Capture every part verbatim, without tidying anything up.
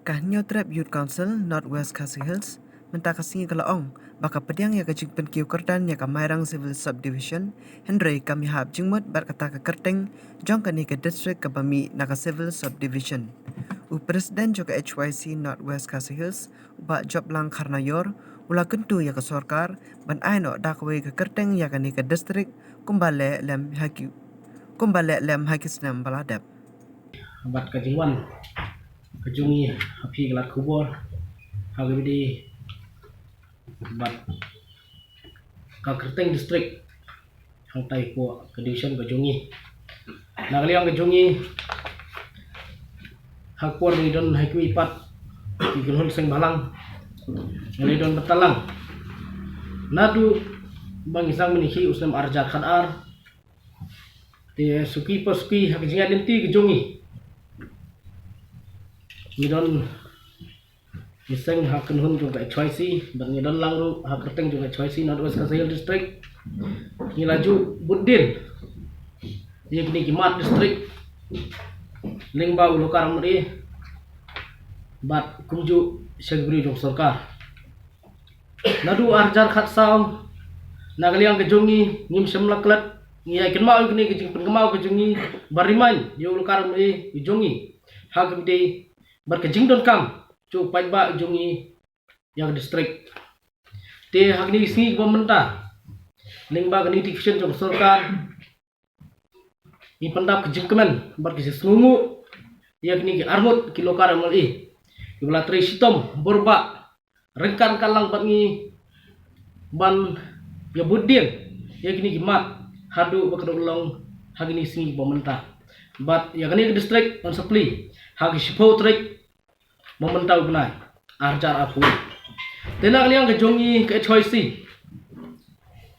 Ka Hynñiewtrep Youth Council North West Khasi Hills mynta ka sngi ka la ong ba ka pdiang ïa ka jingpynkiew kyrdan ïa ka Mairang Civil Subdivision, hynrei kam ïahap jingmut bad kata ka kyrteng jong kane ka district kaba mih na ka Civil Subdivision. U President jong ka H Y C North West Khasi Hills, u Bah Joplang Kharnaior, u la kyntu ïa ka sorkar ban ai noh da kawei ka kyrteng ïa kane ka district kumba leh lem ha ki, kumba leh lem ha ki snem ba la dep. Bad ka jingwan ka jong ngi ha phi ka lad khubor ha ka bidi bad ka kyrteng district hangtai hapoh ka division ka jong ngi. Na ka liang ka jong ngi, ha ka por ngi don ha kiwei pat ki kynhun seng bhalang, ngi la don bynta lang naduh ba ngi sdang mynkhih u snem ar hajar khatar. Te suki pa suki ha ka jingïaid lynti ka jong ngi, ngi don ngi seng ha kynhun jong ka H Y C bad ngi don lang ruh ha kyrteng jong ka H Y C North West Khasi Hills District. Ngi la ju bud dien ïa kine ki mat district lyngba u Lokar M L A bad kumjuh sha ki briew jong sorkar. Naduh ar hajar khatsaw, na ka liang ka jong ngi, ngim shym la klet, ngi ïa kynmaw ïa kine ka jingpynkynmaw ka jong ngi ba remind ïa u Lokar M L A ka jong ngi ha ka bidi bad ka jingdonkam jong u paidbah jong ngi ïa ka district. Te ha kine ki sngi kiba mynta, lyngba ka notification jong ka sorkar, ngi pyndap ka jingkmen bad ka jingsngewnguh ïa kine ki arngut ki Lokar M L A kiba la trei shitom bor bha ryngkat ryngkat lang bad ngi ban ïa bud dien ïa kine ki mat haduh ba ka dang long ha kine ki sngi kiba mynta. Bad ïa kane ka district yn sa plie ha ka shiphew tarik mynta u bnai ar hajar arphew. Te na ka liang ka jong ngi ka H Y C,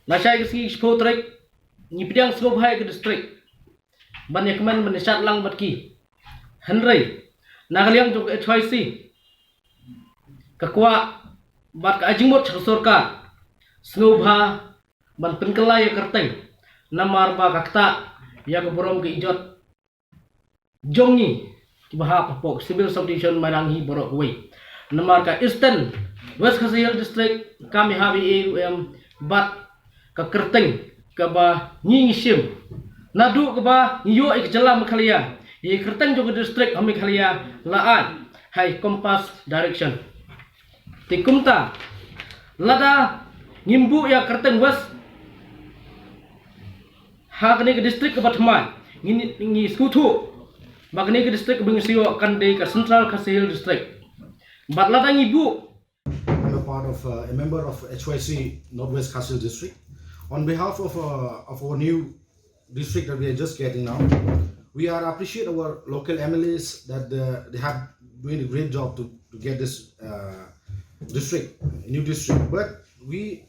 lashai ka sngi shiphew tarik ngi pdiang sngewbha ïa ka district ban ïa kmen ban ïa shad lang bad ki. Hynrei na ka liang jong ka H Y C, ka kwah bad ka ai jingmut sha ka sorkar sngewbha ban pynkylla ïa ka kyrteng, namar ba ka ktah ïa ka burom ka ijot jong ngi kiba hap hapoh Civil Subdivision Mairang hi baroh kawei. Namar ka Eastern West Khasi Hills District kam ïahap ei ei ruh em bad ka kyrteng kaba ngi ngi shim. Naduh kaba ngi ïoh ïa ka jylla Meghalaya, ïa ka kyrteng jong ka district ha Meghalaya la ai ha i compass direction. Te kumta, lada ngim buh ïa ka kyrteng West ha kane ka district kaba thymmai, ngi, ngi sngewthuh ba kane ka district kaba ngi sa ïoh kan dei ka Central Khasi Hills District. Bad lada ngi buh I'm a part of, uh, a member of H Y C Northwest Khasi Hills District. On behalf of, uh, of our new district that we are just getting now, we are appreciate our local M L As that, uh, they have doing a great job to, to get this, uh, district, a new district. But we,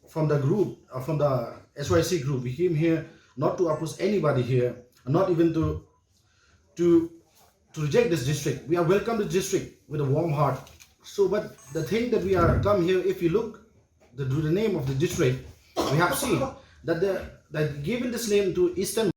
from the group, uh, from the H Y C group, we came here not to oppose anybody here, not even to to to reject this district. We are welcome the district with a warm heart. So, but the thing that we are come here, if you look the, the name of the district, we have seen that the that given this name to Eastern